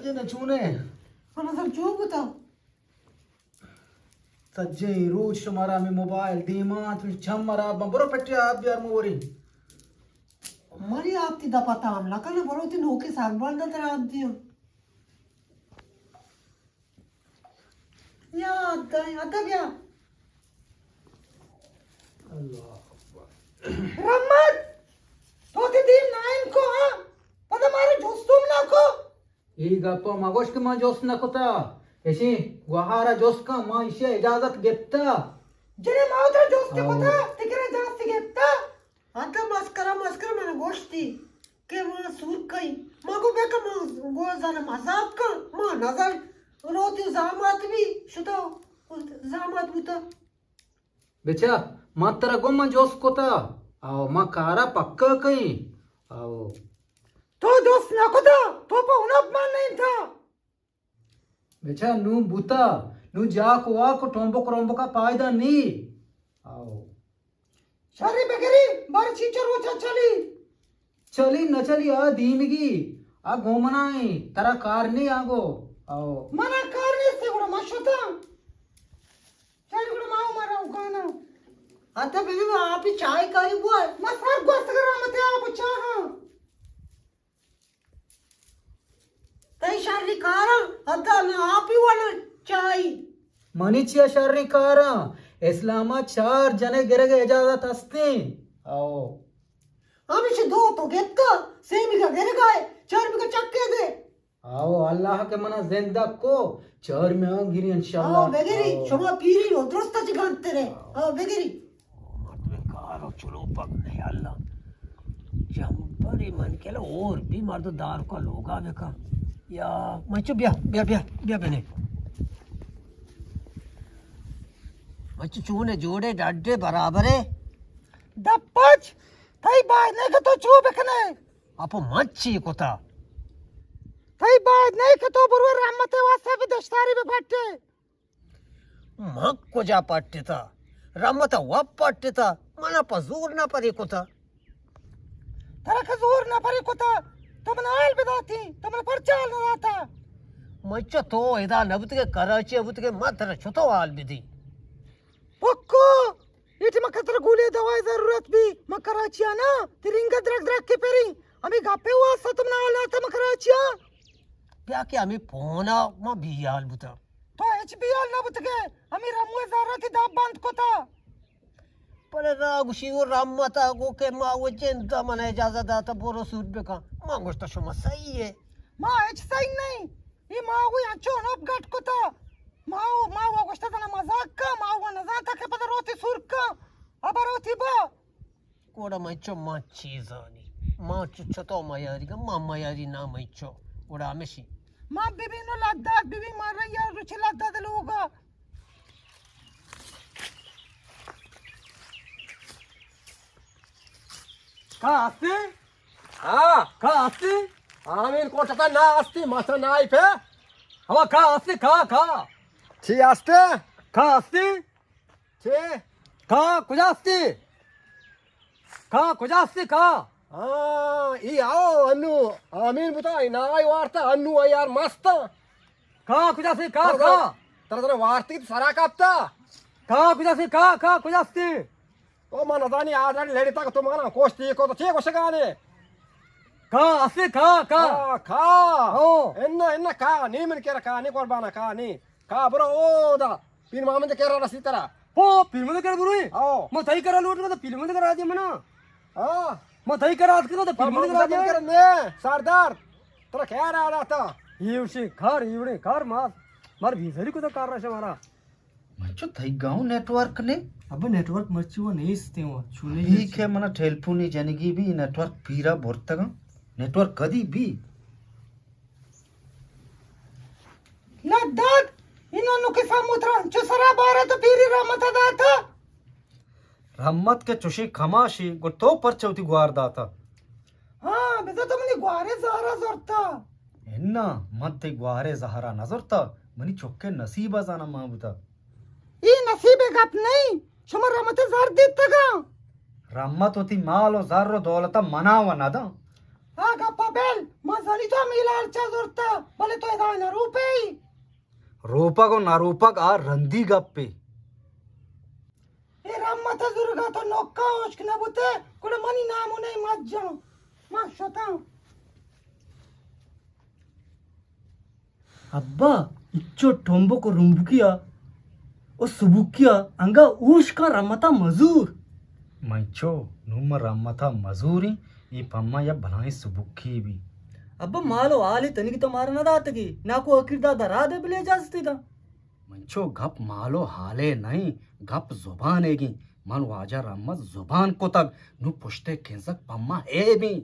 جن چونے؟ من سر چو بوتا؟ سجیں روچ شمارا ہمیں موبائل دیما، تمہیں چم مرا بن، برو پٹیا آپ بیار موری۔ منی آپ تی دپا تام نہ کنے، برو تی نوکے ساگ باندا ترا آپ دیاں۔ یا ادا، ادا بیا۔ اللہ اکبر۔ رحمت، تو تی دیم نائن کو، ہاں؟ پدا مارا جستوم نہ کو۔ اے گپ ء مگوش کہ من جست نہ کتا۔ اشی گوہار ء جست کن، من ایشی ء اجازت گپتا۔ جنے ما ترا جست ہو۔ کتا، تکر اجازت گپتا۔ انت مسکرا مسکرا من گوشتی کہ ما سور کئی۔ ما گو بکن، ما گو زن مذاق کن، ما نظر روتی زامات بھی شتا، زامات بوتا۔ بچا، من ترا گوں من جست کتا، او من کارا پکا کئیں۔ او۔ تو جست نہ کتا، تو پہ ہنپ من نینتا۔ بچا، نوں بوتا، نوں جاک واک و ٹومبک رومبکا پائدہ نی۔ او۔ شری بگری، بر چی چہ روچا چلی۔ چلی نہ چلی آ دیمگی، آ گوں منا ایں، ترا کار نی آ گو۔ او۔ منا کار نیست، گڑا ما شتاں۔ چل گڑا ما عمر اوگانا۔ اتا بگی ما آپی چائے کاری بوئے۔ ما سر گوست کر رحمت آپ چاہاں۔ تئی شری کاراں، ادا نہ آپی و نہ چائی۔ منی چیا شری کاراں؟ اسلام ء چار جنے گرگ ء اجازت ہستیں۔ او۔ ہمیش دو تو گپتا، سیمی کا گرگ آئے، چار بگا چکے دے۔ او، اللہ کہ منا زندگ کو، چار میں آن گری انشاءاللہ۔ او، بگری، او۔ شما پیری و درست چی گنترے۔ او۔ او، بگری۔ مردم کار و چلو پک نہیں اللہ۔ جمبری من کلا اور بھی مرد دار کا لوگا بکا۔ یا مچو بیا، بیا، بیا، بیا بنے۔ مچو چونے جوڑے ڈڈے برابرے۔ دپچ، تئی باید نہیں کہ تو چو بکنے۔ اپو من چی کتا؟ تئی باید نہیں کہ تو برو رحمت واسطے بھی دشتاری بہ پٹے۔ من کجا پٹتا؟ رحمت و پٹتا، من پہ زور نہ پری کتا۔ ترا کہ زور نہ پری کتا، تو من حال بداتی، تو من پرچا حال نہ داتا؟ من چہ تو ادا نہ بوتگے، کراچی بوتگے، من ترا چتو حال بدی؟ پکو! اے ٹیم ء کتر گولی دوائی ضرورت بی، من کراچی ء نا، ترینگ درک درک کے پری، ہمیں گپے واسطہ تم نہ حال نہ تم کراچی ء۔ بیا کہ ہمیں پونا ما بیال بوتا۔ تو ہچ بیال نہ بوتگے، ہمیں رمو ضرورت دب بند کتا۔ پر را گوشی و رحمت ء گو کہ ما و جند من اجازت داتا برو سود بکن۔ ما گوشتا شما صحیح ہے۔ ما ہچ صحیح نہیں۔ اے ماہوی انچو نپ گٹ کتا۔ ماہو، ماہو گوشتا تنا مزاق کا، ماہو نزانتا کہ پدا روتی سور کا۔ ابا روتی با۔ گوڑا من چو ما چیزانی۔ ما چو چتو میاری گا، ما میاری نا من چو۔ گوڑا ہمیشی۔ ما ببینو لداد، ببین ما ریا روچی لداد لوگا۔ کا ہستی؟ ہاں۔ کا ہستی؟ آمین کوٹتا نہ ہستی، مسا نائی پہ۔ ہوا کا ہستی، کا، کا؟ چی ہستی؟ کا ہستی؟ چی؟ کا کجا ہستی؟ کا کجا ہستی، کا؟ ہاں، ای آؤ، انو آمین بوتا، ای نائی وارتا، انو ای یار مستا۔ کا کجا ہستی، کا، ترا، کا؟ ترا، ترا وارتی تو سرا کپتا۔ کا کجا ہستی، کا، کا کجا ہستی؟ او من نزانی آدر لڑی تک تو مانا کوشتی کو تو چی گوشگانے؟ کا، اصلی کا، کا؟ کا، کا۔ او۔ انا، انا کا، نی من کرا کا، نی قربانا کا، نی۔ کا برو او دا، پیر محمد کرا رسی ترا۔ او، پیر محمد کرا بروی؟ او۔ ما تئی کرا لوٹ، ما تو پیر محمد کرا دی منا۔ ہاں۔ ما تئی کرا اتکتا تو پیر محمد کرا دی۔ کرا نے، سردار۔ ترا کیا را داتا؟ یہ اسی کار، یہ کار ما، مار بیزاری کو تو کار رہا شمارا۔ مچو تئی گاؤں نیٹ ورک نے؟ ابا نیٹ ورک مرچی وہ نیست ہیں وہ، چونے ہی کہ منا ٹیلیفونی جنگی بھی نیٹ ورک پیرا برتگا۔ نیٹ ورک کدی بھی؟ لداد، انہوں نو کسا موترا، چو سرا بارا تو پیری رحمت داتا۔ رحمت کے چوشی کماشی، گو تو پرچہ وتی گوار داتا۔ ہاں، بزاں تو منی گوارے زہرا زرتا۔ انا، من تئی گوارے زہرا نہ زرتا، منی چکے نصیب ء زاناں مان بوتا۔ اے نصیب ء گپ نہیں، شما رحمت ء زر دیتگاں۔ رحمت وتی مال و زر و دولت ء منا و نداں۔ آ گپا بل، من زانی تو میلال چا زرتا، بلے تو ادا نہ روپے۔ روپگ و نہ روپگ آ رندی گپے۔ اے رحمت زرگا تو نوکا ہوشک نہ بوتے، گڑا منی نام و نیم مجاں۔ من شتاں۔ ابا، اچو ٹومبک و رمبکیا و سبکیا انگا اوشکا رحمتا مزور۔ منچو، نوں ما رحمتا مزوریں، اے پما یا بلائیں سبکی بی۔ ابا، مال و حالے تنیگی تو مارا نہ داتگی، ناکو اکیر دا درا دے بلے اجازتے دا۔ منچو، گپ مال و حالے نئیں، گپ زبانیگیں۔ من واجہ رحمت زبان کتگ، نوں پشتے کنزگ پما اے بیں۔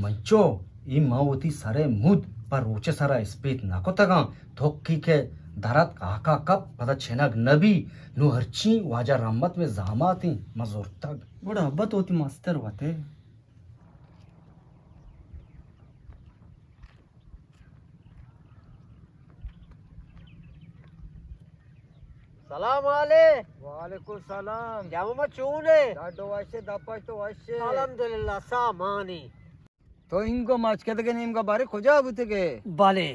منچو، اے ما وتی سرے مود پہ روچ سرا اسپیت نہ کتگاں۔ تھوکی کہ دراتک آکا کپ، پدا چنگ نہ بی۔ نوں ہرچی واجہ رحمت مئے زاماتیں، ما زرتگ۔ گڑا ابا تو وتی مستر وتے۔ سلام علیک۔ وعلیکم سلام۔ جاما چون ئے؟ ڈاڈو وش ئے، دپش تو وش ئے؟ الحمدللہ، سامانی۔ تو اینگو مچکدگ نیمگا بارے کجا بوتگے؟ بلے،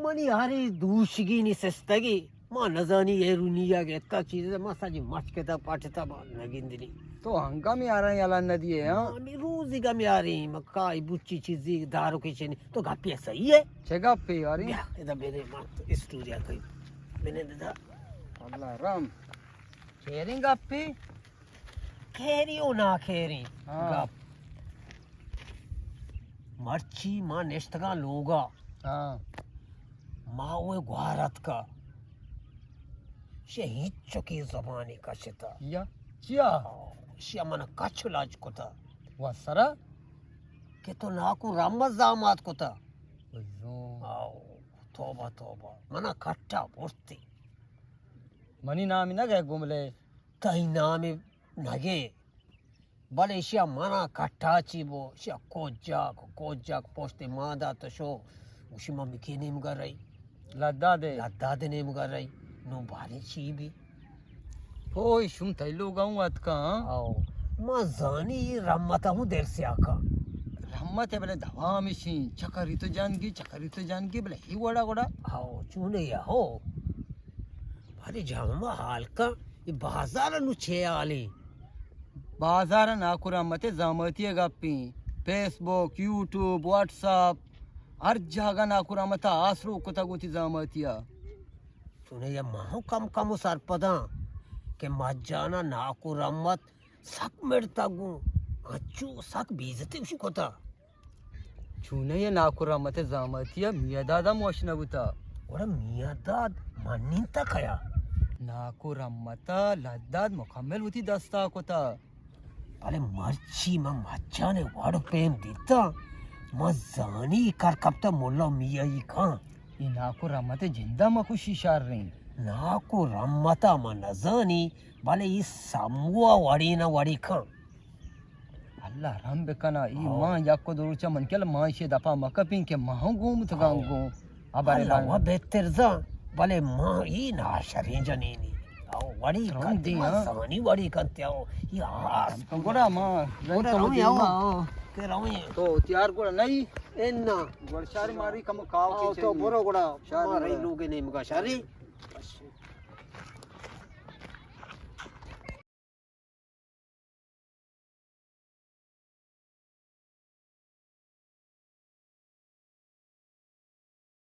منی ہرے دوشگینی سستگی، ما نزانی اے رونی یا گتکا چیزے، ما سجی مچکتا پاٹتا با نگندنی۔ تو ہنگا میارا یلا ندیے، ہاں؟ ہمیں روزی گا میاریں، ما کائی بچی چیزی دارو کے چنی۔ تو گپی صحیح ہے؟ چه گپی یاری؟ بیا، ادا میرے مات اسٹوریا کئی۔ میں نے دا۔ اللہ رحم۔ چیریں گپی؟ کھیری و نا کھیری۔ ہاں۔ گپ۔ مرچی ما نشتگاں لوگا۔ ہاں۔ ما وہ گوارت کا۔ شے ہیچ چکی زبانی کشتا۔ یا؟ چیا؟ شے من کچھ لاج کتا۔ و سرا؟ کہ تو ناکو رحمت زامات کتا۔ ویو۔ آؤ، توبہ، توبہ۔ منا کٹا برتی۔ منی نامی نہ گئے گملے۔ تئی نامی نہ گئے۔ بلے ایشی ء منا کٹاچی بو، ایشی ء کوجاک، کوجاک پشت ء مان دات شو، گوشی ما مکی نیمگا رئی۔ لداد ء؟ لداد ء نیمگا رئی۔ نو باریں چی بی؟ او، ایشون تئی لوگ ء ہوں اتکاں؟ او، ما زانی رحمت ء ہوں دیر سیاکاں۔ رحمت ء بلے دوام ایشی، چکری تو جانگی، چکری تو جانگی، بلے ہی وڑا وڑا۔ او، چونے یا ہو۔ بارے جاما حال کا، یہ بازار نو چے حالی؟ بازار ء ناکو رحمت ء زاماتی ء گپیں۔ فیس بک، یوٹیوب، واٹس اپ، ہر جاگہ ناکو رحمت ء آسرو کتگ وتی زاماتی ء۔ چونیں یا ما ہوں کم کم و سرپداں کہ مجانا ناکو رحمت سک مڑتگ گوں، انچو سک بے عزتی گوشی کتگ۔ چونیں یہ ناکو رحمت ء زاماتی ء میاں داد ہم وش نہ بوتا۔ گڑا میاں داد منینتا کیا؟ ناکو رحمت ء لداد مکمل وتی دستا کتا۔ بلے مرچی من مچان ء وڑ پیم دیتا، من زانی کر کپتا ملا میاں ای کان۔ یہ ناکو رحمت ء جندا مکشی شر رین۔ ناکو رحمت ء من نزانی، بلے ای سموا وڑی نہ وڑی کان۔ اللہ رحم بکنا، ای ہاں۔ ماں یک و دو روچا من کل ماں ایشی دپا مکپین کہ ماں ہوں گوں متگاں ہاں۔ گوں۔ ابرے اللہ وا بہتر زان، بلے ماں ای ناشریں جنینی۔ او وڑی ترندی، کنتی، ہاں۔ زانی وڑی کنتی، او۔ ای آس۔ گڑا ماں، گڑا رویں، او۔ تے رویں۔ تو تیار گڑا نہیں؟ انا۔ گڑا شاری ماری کم کاو آو کی تو چاہیے۔ برو گڑا۔ شاری ماری گڑا۔ لوگے نیمگا شاری۔